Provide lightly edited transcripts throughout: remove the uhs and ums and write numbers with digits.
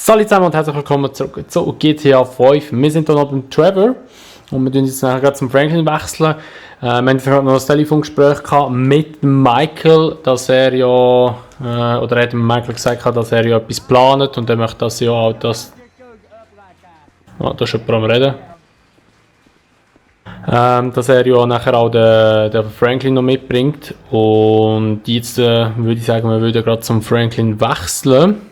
Salut zusammen und herzlich willkommen zurück zu GTA 5. Wir sind hier noch beim Trevor und wir tun jetzt nachher gerade zum Franklin wechseln. Wir haben gerade noch ein Telefongespräch gehabt mit Michael, dass er ja, oder er hat Michael gesagt, dass er ja etwas plant und er möchte das ja auch, dass... Oh, da ist jemand am Reden. Dass er ja nachher auch den Franklin noch mitbringt und jetzt würde ich sagen, wir würden gerade zum Franklin wechseln.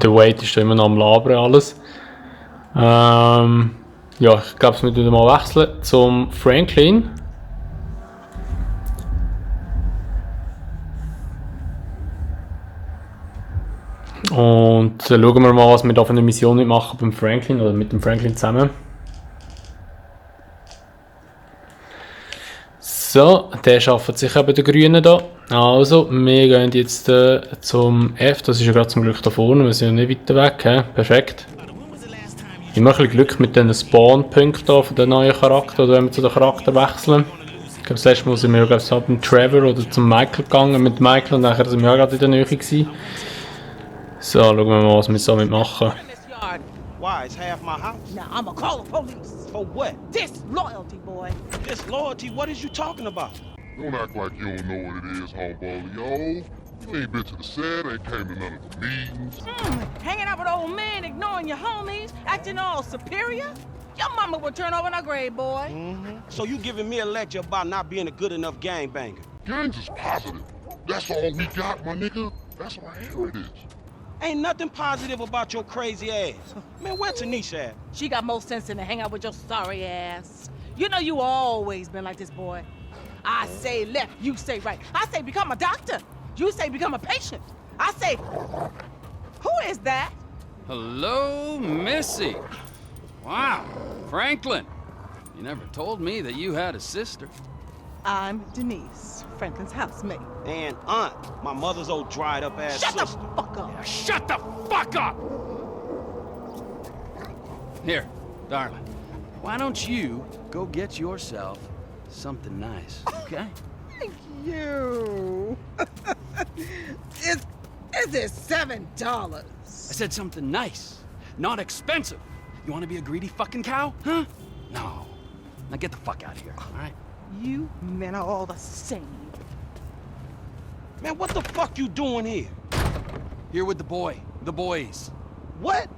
Der Wade ist immer noch am Labern alles. Ja, ich glaube, wir müssen mal wechseln zum Franklin. Und dann schauen wir mal, was wir da für eine Mission machen beim Franklin oder mit dem Franklin zusammen. So, der schafft sich eben der Grüne da. Also, wir gehen jetzt zum F, das ist ja gerade zum Glück da vorne, wir sind ja nicht weiter weg, he? Perfekt. Ich mache ein bisschen Glück mit den Spawn-Punkten von den neuen Charakter, oder wenn wir zu den Charakter wechseln. Ich glaube, das letzte Mal sind wir ja mit Trevor oder zum Michael gegangen, mit Michael und nachher sind wir ja gerade in der Nähe gewesen. So, schauen wir mal, was wir damit machen. Why? It's half my house. Now I'ma call the police. For what? Disloyalty, boy. Disloyalty? What is you talking about? Don't act like you don't know what it is, homeboy. Yo, you ain't been to the set, ain't came to none of the meetings. Hanging out with old men, ignoring your homies, acting all superior? Your mama would turn over in her grave, boy. So you giving me a lecture about not being a good enough gangbanger? Gangs is positive. That's all we got, my nigga. That's our heritage. Ain't nothing positive about your crazy ass. Man, where Tanisha at? She got more sense than to hang out with your sorry ass. You know you always been like this, boy. I say left, you say right. I say become a doctor. You say become a patient. I say, who is that? Hello, Missy. Wow, Franklin. You never told me that you had a sister. I'm Denise, Franklin's housemate. And aunt, my mother's old dried up ass Shut the sister. fuck up. Shut the fuck up! Here, darling. Why don't you go get yourself something nice, okay? Thank you. Is it $7? I said something nice, not expensive. You want to be a greedy fucking cow, huh? No. Now get the fuck out of here, all right? You men are all the same. Man, what the fuck you doing here? Here with the boys. What?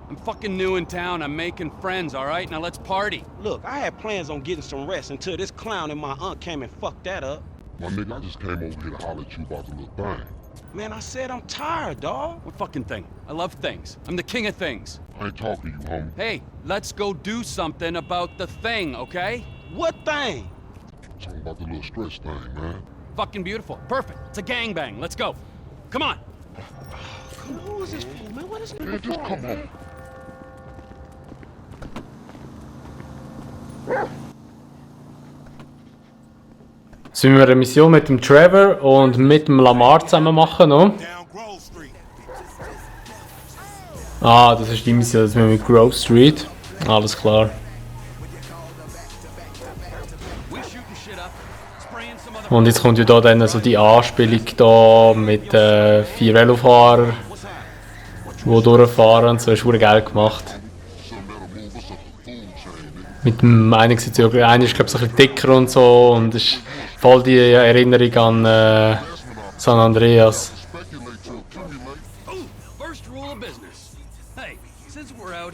I'm fucking new in town. I'm making friends, all right? Now let's party. Look, I had plans on getting some rest until this clown and my aunt came and fucked that up. My nigga, I just came over here to holler at you about the little thing. Man, I said I'm tired, dawg. What fucking thing? I love things. I'm the king of things. I ain't talking to you, homie. Hey, let's go do something about the thing, okay? What thing? I'm talking about the little stress thing, man. Fucking beautiful. Perfect. It's a gangbang. Let's go. Come on. Who is this fool, man? What is this? Man, just come on. Sollen wir eine Mission mit dem Trevor und mit dem Lamar zusammen machen noch? Ah, das ist die Mission, das mit Grove Street. Alles klar. Und jetzt kommt ja da dann also die Anspielung da mit 4 Velofahrern, die durchfahren und so, ist verdammt geil gemacht. Mit dem einen sieht ja, einer ist glaube ich ein bisschen dicker und so und ist voll die Erinnerung an San Andreas.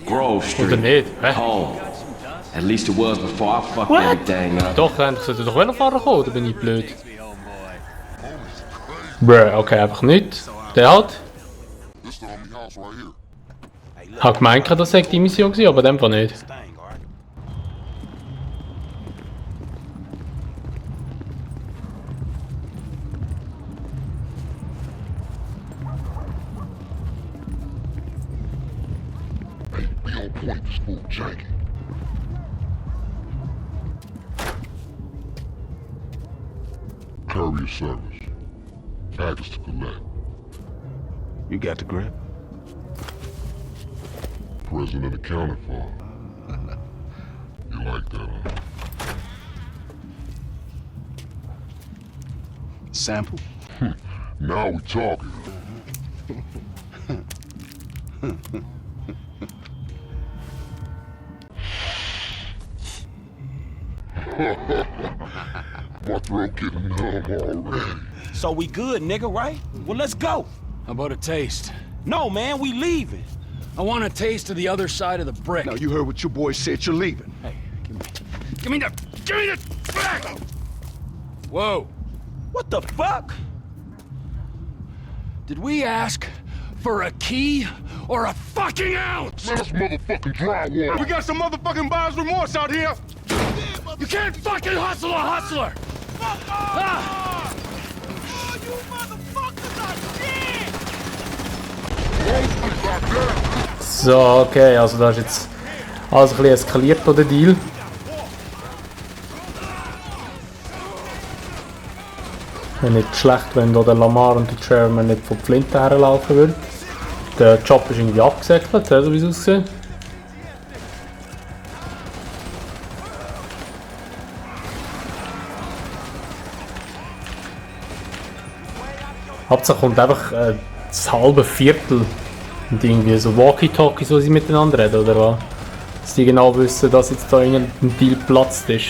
Grove Street. Oder nicht? Hä? Home. At least it was before I fucked everything up. Doch, endlich sollte doch Velofahrer kommen, oder bin ich blöd? Bruh, okay, einfach nicht. Der halt. This the homie house right here. Ich habe gemeint, das sei die Mission gewesen, aber in dem Fall nicht. Thing, all right? Hey, be on point, this fool janky. Courier service. Package to collect. You got the grip? President accounted for. You like that, huh? Sample? Now we talking. My throat getting numb already. So we good, nigga, right? Well, let's go. How about a taste? No, man, we leaving. I want a taste of the other side of the brick. Now, you heard what your boy said. You're leaving. Hey, give me the back! Whoa. What the fuck? Did we ask for a key or a fucking ounce? Man, that's motherfucking drywall. We got some motherfucking buyer's remorse out here. You can't fucking hustle a hustler! Ah! Oh, you motherfuckers are dead! So, okay, also da ist jetzt alles ein bisschen eskaliert, der Deal. Wäre nicht schlecht, wenn da der Lamar und der Chairman nicht von die Flinte herlaufen würden. Der Job ist irgendwie abgesäckelt, so wie es aussieht. Hauptsache kommt einfach das halbe Viertel und irgendwie so Walkie-Talkies, wo sie miteinander reden, oder was? Dass die genau wissen, dass jetzt da irgendein Deal geplatzt ist.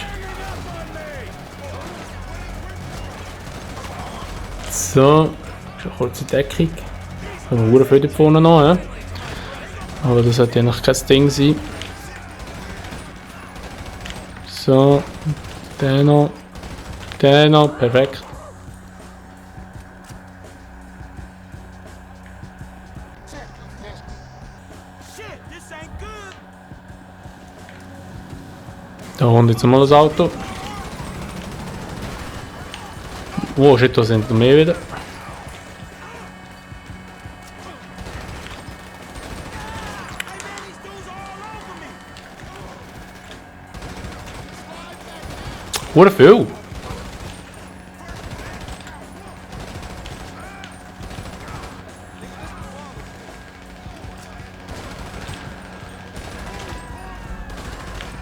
So, schon eine kurze Deckung. Haben wir viel da vorne noch, ja? Aber das sollte ja noch kein Ding sein. So, der noch, perfekt. Da kommt jetzt mal das Auto. Oh shit, da sind noch mehr wieder. What viel!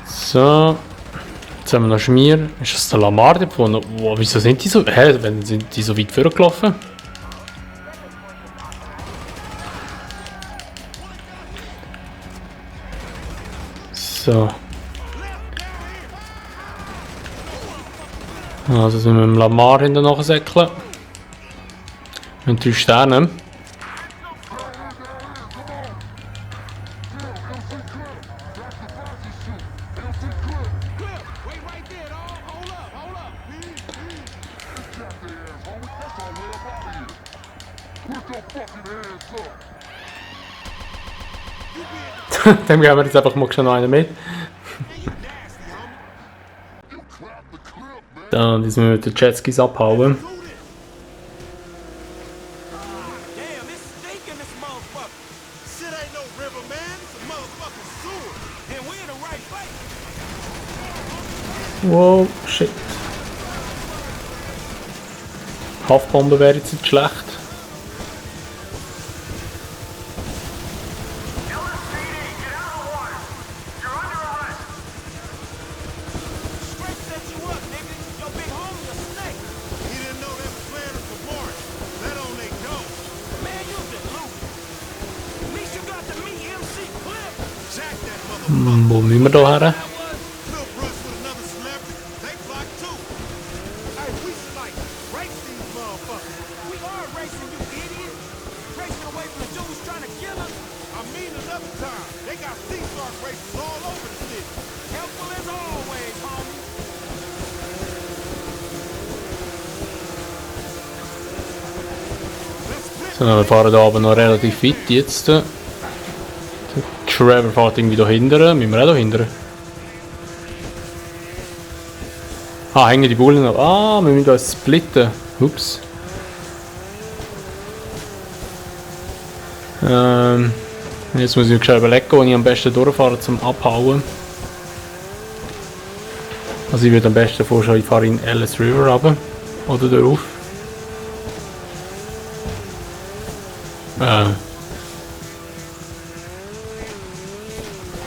So, jetzt haben wir noch Schmier. Ist das der Lamar da vorne? Wow, wieso sind die so? Hä, sind die so weit vorgelaufen? So. Also sind wir mit dem Lamar hinten nachsäckeln. Mit 3 Sternen. Dem geben wir jetzt einfach mal schon noch einen mit. Dann müssen wir mit den Jetskis abhauen. Damn, it's stinking this motherfucker. Shit ain't no river, man. It's a motherfucking sewer. And we're in the right place. Wow, shit. Haftbombe wäre jetzt nicht schlecht. Straight set you up, nigga. Your big homie a snake. He didn't know they was playing us for March. That on they don't. Man, you deluded. At least you got to meet MC Cliff. Jack that motherfucker. Wo müssen wir da her? Cliff brush with another celebrity. They block too. Hey, we should like race these motherfuckers. We are racing, you idiot. Racing away from the dudes trying to kill us. I mean another time. They got C-Star races all over the city. Helpful as always, homie. So, wir fahren da aber noch relativ weit jetzt. Der Trevor fährt irgendwie da hinten. Müssen wir auch da hinten? Ah, hängen die Bullen noch. Ah, wir müssen uns splitten. Ups. Jetzt muss ich mir überlegen, wo ich am besten durchfahre zum Abhauen. Also ich würde am besten vorschlagen, ich fahre in Ellis River runter. Oder darauf.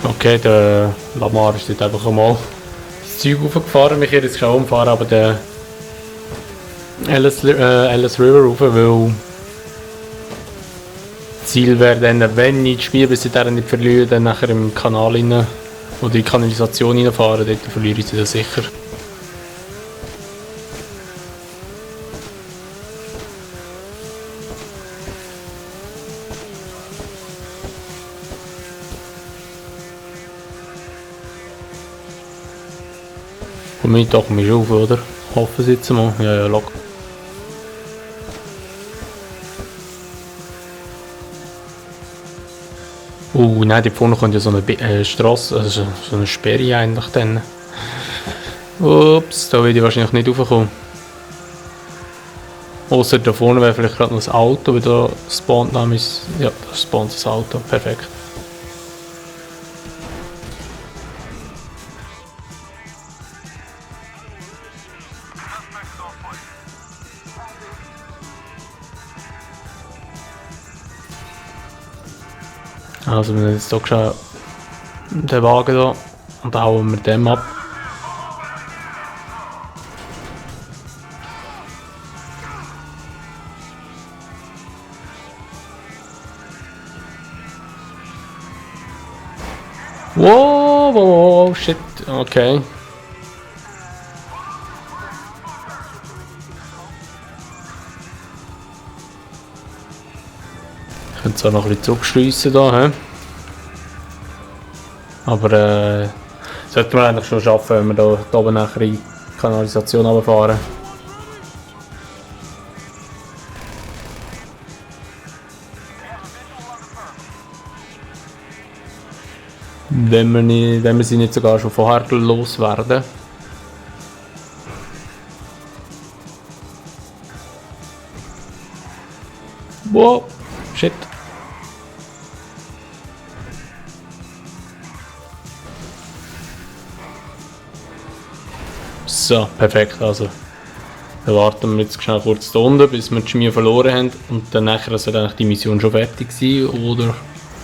Okay, der Lamar ist dort einfach einmal das Zeug hochgefahren. Mich hätte jetzt schon umfahren, aber der Alice River rauf, weil Ziel wäre dann, wenn ich das Spiel bis dahin nicht verliere, dann nachher im Kanal rein oder in die Kanalisation reinfahren, dort verliere ich sie dann sicher. Komm ich doch mich auf, oder? Hoffen Sie jetzt mal. Ja, ja, locker. Nein, da vorne kommt ja so eine Strasse, also so eine Sperre eigentlich dann. Ups, da will ich wahrscheinlich nicht raufkommen. Außer da vorne wäre vielleicht gerade noch das Auto, weil da spawnt nämlich... Ja, da spawnt das Auto, perfekt. Also wir haben jetzt hier schon den Wagen hier und hauen wir dem ab. Wow, shit, okay. Ich könnte zwar noch ein bisschen zurückschliessen hier, aber sollten wir eigentlich schon schaffen, wenn wir da oben nachher in die Kanalisation runterfahren. Wenn wir sie nicht sogar schon vorher loswerden. Wow, shit. So, perfekt, also. Dann warten wir jetzt schnell kurz da unten, bis wir die Schmier verloren haben und dann nachher sollte eigentlich die Mission schon fertig sein oder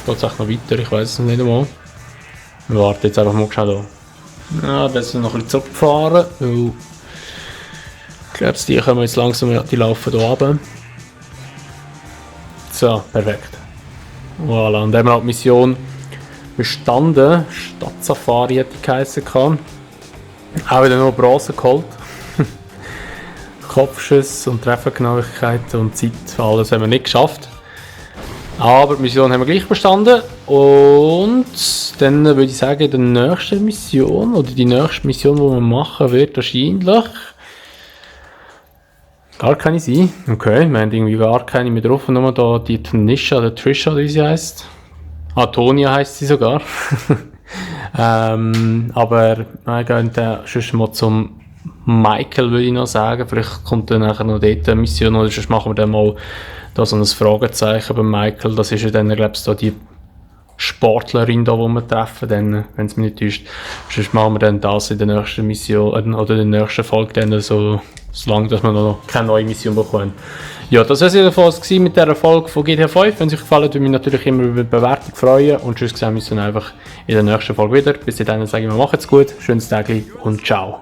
geht es noch weiter, ich weiß es nicht einmal. Wir warten jetzt einfach mal schnell da. Ja, das ist noch ein bisschen zurückfahren, weil ich glaube, die kommen jetzt langsam, die laufen hier runter. So, perfekt. Voilà, und dann haben wir auch die Mission bestanden. Stadtsafari hätte ich geheißen. Auch wieder noch Bronze geholt. Kopfschuss und Treffergenauigkeit und Zeit, alles haben wir nicht geschafft. Aber die Mission haben wir gleich bestanden. Und dann würde ich sagen, die nächste Mission, oder die nächste Mission, die wir machen, wird wahrscheinlich gar keine sein. Okay, wir haben irgendwie gar keine mehr drauf. Nur da die Tanisha oder Trisha, wie sie heisst. Antonia heisst sie sogar. Aber wir gehen dann schon mal zum Michael, würde ich noch sagen. Vielleicht kommt dann nachher noch dort eine Mission, oder sonst machen wir dann mal da so ein Fragezeichen bei Michael. Das ist ja dann, glaube ich, da die Sportlerin, da, die wir treffen, dann, wenn es mich nicht täuscht. Sonst machen wir dann das in der nächsten Mission, oder in der nächsten Folge dann so lange, dass wir noch keine neue Mission bekommen. Ja, das war es jedenfalls mit dieser Folge von GTA 5. Wenn es euch gefallen hat, würde mich natürlich immer über die Bewertung freuen. Und tschüss, sehen wir uns dann einfach in der nächsten Folge wieder. Bis dahin sage ich mal, macht's gut, schönes Tag und ciao.